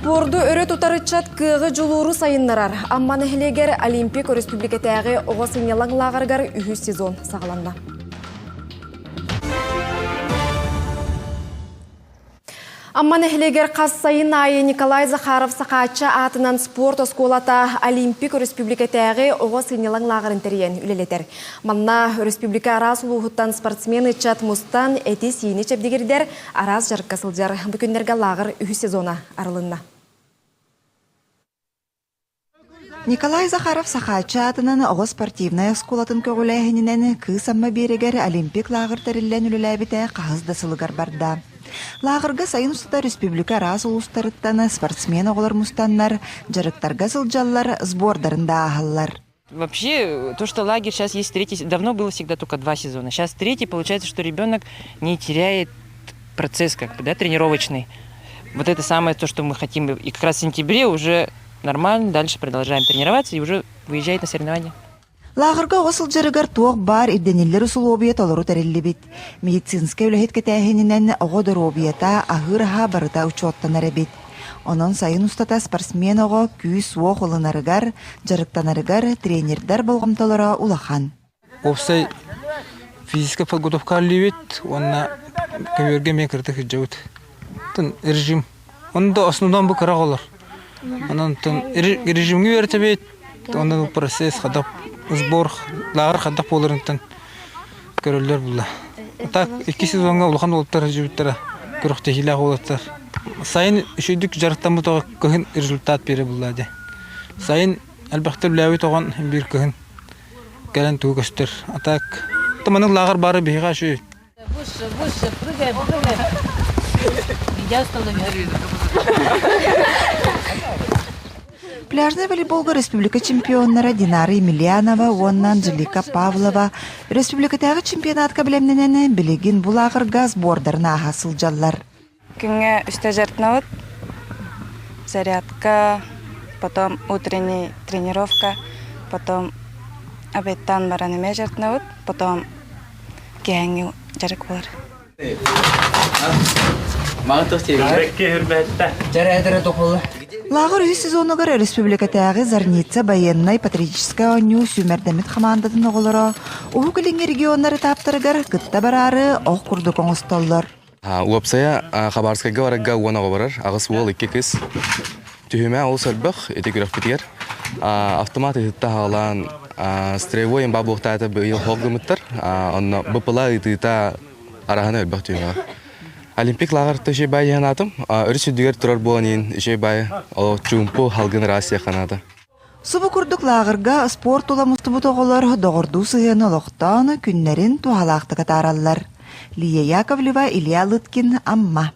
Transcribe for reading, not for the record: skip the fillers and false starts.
Спорду өрө тутар ыччат кыаҕы дьулууру сайыннарар. Амма нэһилиэгэр Олимпик өрөспүүбүлүкэтээҕи оҕо сынньалаҥ лааҕырыгар үһүс сезон саҕаланна. Амма нэһилиэгэр хас сайын аайы Николай Захаров Сахаачча аатынан спорт оскуолата Олимпик өрөспүүбүлүкэтээҕи оҕо сынньалаҥ лааҕырын тэрийэн үлэлэтэр. Манна өрөспүүбүлүкэ араас улууһуттан спортсмен ыччат мустан эти-сиини чэбдигирдэр, араас дьарыкка сылдьар. Бу күннэргэ лааҕыр үһүс сезона арылынна. Николай Захаров Сахааччы аатынан оҕо спортивнай оскуолатын көҕүлээһининэн Кыыс Амма биэрэгэр Олимпик лааҕыр тэриллэн үлэлээбитэ хаһыс да сылыгар барда. Лааҕырга сайын устата республика араас улуустарыттан спортсмен оҕолор мустаннар, дьарыктарга сылдьаллар, сбордарын да ааһаллар. Вообще, то, что лагерь сейчас есть третий, давно было всегда только два сезона. Сейчас третий, получается, что ребенок не теряет процесс как бы, да, тренировочный. Вот это самое то, что мы хотим. И как раз в сентябре уже нормально, дальше продолжаем тренироваться и уже выезжает на соревнования. Лааҕырга оҕо сылдьарыгар туох баар ирдэниллэр усулуобуйа толору тэриллибит. Медицинскэй үлэһит кэтээһининэн оҕо доруобуйата, аһыыр аһа барыта учуоттанар эбит. Онон сайын устата спортсмен оҕо күүс-уох ылынарыгар, дьарыктанарыгар тренердэр болҕомтолоро улахан. Уопсай физическэй подготовка үлэлиибит уонна көбүөргэ эмиэ кыратык сылдьабыт. Режим. Онно да основном бу кыра оҕолор. Онон режимҥэ үөрэтэбит, онон процесс хадап сбор лааҕыр хадап буоларыттан көрөллөр була. Так икки сезоҥҥа улахан уолаттар сылдьыбыттара, күрэхтэһиилээх уолаттар. Сайын үчүгдүк дьарыктаммыт оҕо кыһын результат биэрэ булла дии. Сайын элбэхтэ үлэлээбит оҕон биир кыһын кэлэн тугу көстөр. А так маннык лааҕыр баара биһиэхэ үчүгэй. Выше, выше, прыгай, прыгай. Я остановилась. Пляжнай волейболга республика чемпионнара Динара Емельянова уонна Анжелика Павлова республикатааҕы чемпионатка бэлэмнэнэн билигин бу лааҕырга сбордарын ааһа сылдьаллар. Күҥҥэ үстэ дьарыктанабыт. Зарядка, потом утренний тренировка, потом обедтаан баран эмиэ дьарыктанабыт, потом киэһэҥҥи дьарык буолар. Лааҕыр үһүс сезонугар республикатааҕы Зарница байыаннай патриотическай оонньуу сүүмэрдэммит хамаандатын оҕолоро Уһук Илиҥҥи регионнар этаптарыгар кытта бараары ох курдук оҥостоллор. Уопсайа Хабаровскайга барарга уон оҕо барар, аҕыс уол, икки кыыс. Түһүмэ олус элбэх ити күрэхпитигэр. Автомат ыһытта аҕалаан строевой имба буохтаата быйыл хоох гыммыттар. Онно БПЛА ыытыыта араһына элбэх түһүмэҕэ. Олимпик лааҕырта үчүгэй баай диэн аатым. Өрүс үрдүгэр турар буолан иһин үчүгэй баай олох чуумпу халгын ыраас сиэххэ наада. Субу курдук лааҕырга спорт тула мустубут оҕолор доҕордуу сыһыаны олохтоон күннэрин туһалаахтык атаараллар. Лия Яковлева, Илья Лыткин, Амма.